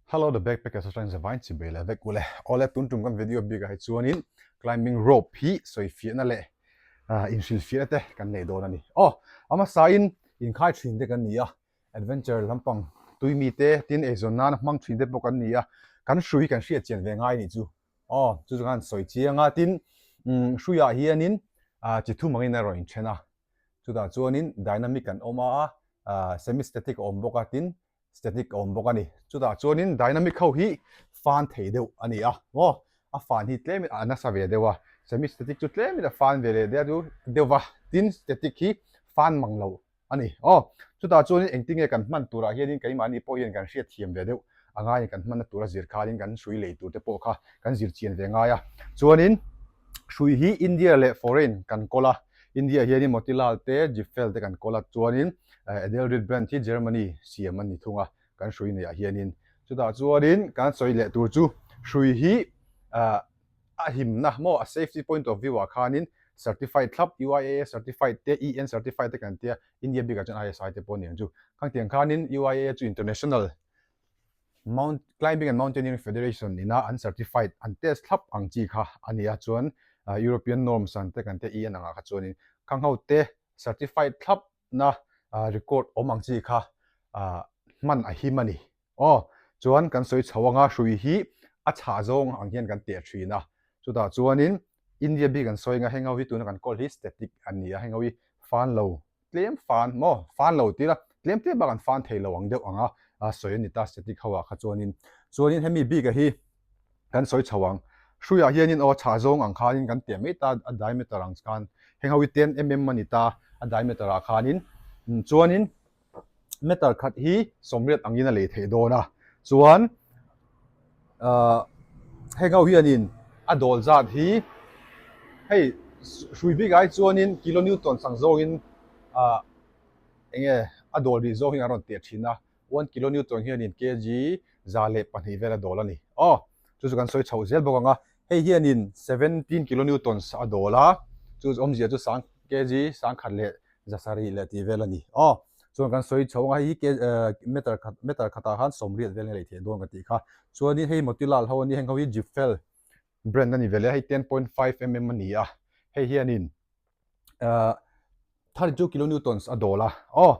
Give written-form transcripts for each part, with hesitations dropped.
Hello the backpackers atang zavain chi bei leh vek ule. Awle tun tum kan video bik ah hi chuanin climbing rope hi sawi fiahna leh inhrilhfiahna te kan nei dawn a ni. Aw a hmasa in inkhai thin te kan ni a, adventure lampang tui mi te tin eizawn nana hmang thin te pawh kan ni a, kan hrui kan hriat chian ve ngai a nih chu. Aw chu chu khan sawi chiang a tin hruiah hianin chi thum angin a rawn inthen a, chutah chuanin dynamic an awm a, semi static a awm bawk a tin static a awm bawk a ni. Chutah chuanin dynamic ho hi fan thei deuh a ni a maw? A fan hi tlemin a nasa ve deuh a, semi static chu tlemin a fan ve leh deuh deuh va, tin static hi fan mang lo a ni aw. Chutah chuanin engtin nge kan hman turah hianin keimahni pawh hian kan hriat thiam ve deuh a ngaiin kan hmanna tura zir khanin kan hrui lei tur te pawh kha kan zir chian ve ngai a. Chuanin hrui hi India leh foreign kan kawl a, India hianin Motilal te Jipfel te kan kawl a, chuanin Edelrid brand hi Germany siam a ni thung a, kan hrui neihah hianin. Chutah chuanin kan sawi leh tur chu hrui hi a himna maw a safety point of view ah khanin certified thlap UIAA certified te EN certified te kan tia India bikah chuan ISI te pawh a ni ang chu. Khangtiang khanin UIAA chu international Mount Climbing and Mountaineering Federation ina an certified an test thlap ang chi kha a ni a, chuan European norms ang te kan tia EN angah kha chuanin khang ho te certified thlap na record awm ang chi kha hman a him a ni. Aw, chuan kan sawi chho anga hrui hi a chhah zawng ang hian kan teh thin a, chutah chuanin India bik an sawi anga heng ho hi tuna kan kawl hi static an ni a, heng ho hi fan lo tlem fan maw fan lo tila tlem tlem bak an fan thei lo ang deuh anga sawi a ni ta static ho ah kha chuanin chuanin hemi bik a hi kan sawi chho ang hruiah hianin aw chhah zawng ang khanin kan teh mai ta a diameter ang khan heng ho hi ten mm a ni ta a diameter ah khanin chuanin meter khat hi sawmriat angin a lei theih dawn a chuan ahh heng ho hianin a dawl zat hi hei hrui bikah hi chuanin kilo newton sang zawngin ahh eng nge a dawl rih zawng hi an rawn teh thin a one kilo newton hianin kg 102 vel a dawl a ni aw chu chu kan sawi chhoh zel bawk ang a hei hianin 17 kilo newtons a dawl a chu awmzia chu sang kg 1170 leh tih vel a ni aw chuan kan sawi chho ang a hei hi meter khat meter khatah khan 80 vel a lei theih dawn ka tih kha chuanin hei Motilal ho a ni heng ho hi Jipfel brand a ni ve leh a hei 10.5 mm a ni a hei hianin ahh 32 kilonewtons a dawl a aw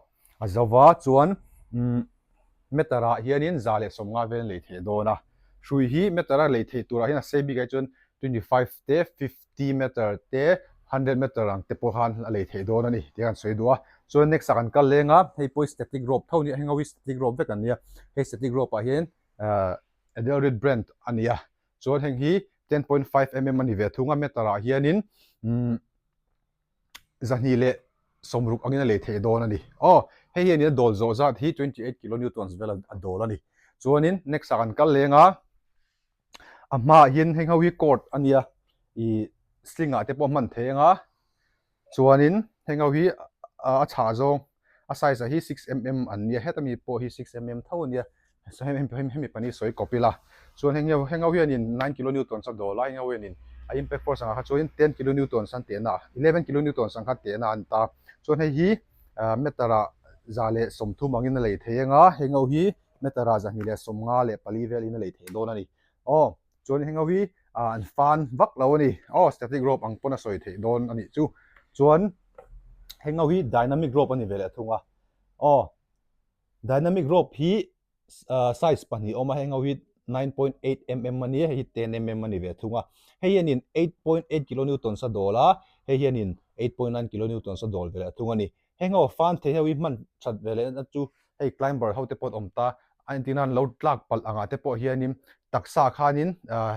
a zo va chuan umm meter ah hianin 150 vel a lei theih dawn a hrui hi meter a lei theih turah hian a sei bik ah hi chuan 25 te 50 meter te 100 meter ang te pawh khan a lei theih dawn a ni tih a kan sawi duh a chuan next ah kan kal leng a hei pawh hi static rope tho a ni a heng ho hi static rope vek an nia hei static rope ah hian ahh Edelrid brand a ni a. Chuan heng hi 10.5 mm a ni ve thung a, meter ah hianin umm 260 angin a lei theih dawn a ni. Aw, hei hianin a dawl zawh zat hi 28 kilonewtons vel a dawl a ni. Chuanin next ah kan kal leng a, a hmaah hian heng ho hi cord a nia, ih sling ah te pawh hman theih ang a, Chuanin heng ho hi a chhah zawng a size ah hi 6mm an nia heta mi pawh hi 6mm tho a nia hemi pahnih sawi kawp ila chuan heng heng ho hianin 9 kilonewtons a dawl a heng ho hianin a impact force angah kha chuanin 10 kilonewtons an tehna 11 kilonewtons ang kha tehna an ta chuan hei hi meter ah 130 angin a lei thei anga heng ho hi meter ah 254 velin a lei thei dawn a ni aw. Chuan heng ho hi an fan vak lo a ni. Aw static rope ang pawn a sawi theih dawn a nih chu. Chuan heng ho hi dynamic rope a ni ve leh thung a. Aw dynamic rope hi size pahnih a awm a, heng ho hi 9.8 mm a ni a, hei hi 10 mm a ni ve thung a. Hei hianin 8.8 kilonewtons a dawl a, hei hianin 8.9 kilonewtons a dawl ve leh thung a ni. Heng ho fan thei ho hi hman that ve leh na chu hei climber ho te pawh an awm ta a entir nan lo tlak palh angah te pawh hianin taksa khanin ah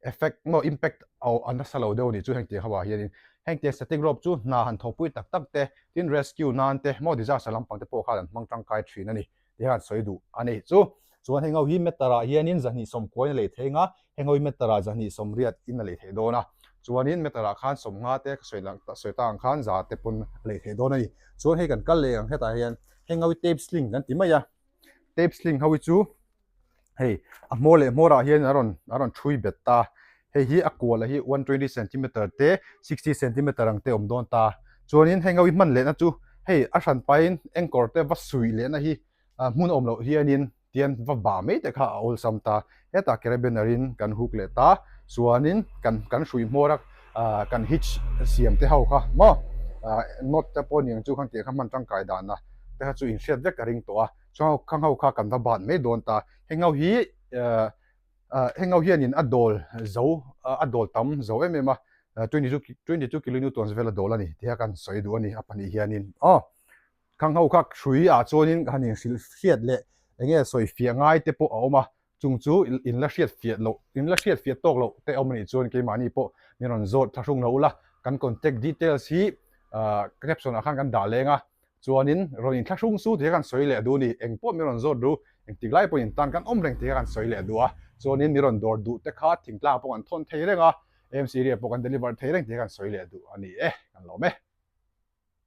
effect maw impact a nasa lo deuh a nih chu heng tiang ho ah hianin heng tiang static rope chu hna han thawhpui tak tak te tin rescue nan te maw disaster lampang te pawh khan an hmang tangkai thin a ni. Ti hian sawi duh a ni chu. Chuan heng ho hi meter ah hianin 290 in a lei thei anga, heng ho hi meter ah 280 in a lei thei dawn a. Chuanin meter ah khan 50 te ka sawi lang sawi ta ang khan za te pawn a lei thei dawn a ni. Chuan hei kan kal leh ang hetah hian heng ho hi tape sling kan ti mai a. Tape sling ho hi chu hei a hmawr leh hmawrah hian a rawn a rawn thui bet ta. Hei hi a kual a hi 120 centimeter te 60 centimeter ang te awm dawn ta. Chuanin heng ho hi hman lehna chu hei a hran pahin anchor te va suih lehna hi hmun awm loh hianin. Tian va bah mai te kha a awlsam ta. Hetah carabiner in kan hook leh ta. Chuanin kan kan hrui hmawr a kan hitch siam te ho kha maw knot te pawh niang chu khan tih kha hman tangkai dan a te kha chu inhriat vek ka ring tawh a. Chuan khang ho kha kan va bat mai dawn ta. Heng ho hi heng ho hianin a dawl zo a dawl tam zo em em a 22 kilonewtons vel a dawl a ni tih kha kan sawi duh a ni a pahnih hianin aw. Khang ho kha hrui ah chuanin han inhrilh hriat leh eng nge sawi fiah ngai te pawh a awm a, chung chu in la hriat fiah loh, in la hriat fiah tawk loh te awm a nih chuan keimahni pawh min rawn zawt thlahrung lo ula, kan contact details hi caption ah khan kan dah leng a, chuanin rawn inthlahrung su tih kha kan sawi leh duh a ni, eng pawh min rawn zawt ru, engtik lai pawhin tan kan awm reng tih kha kan sawi leh duh a, chuanin min rawn dawr duh te kha thingtlang pawh kan thawn thei reng a, AMC area pawh kan deliver thei reng tih kha kan sawi leh duh a ni e, kan lawm e.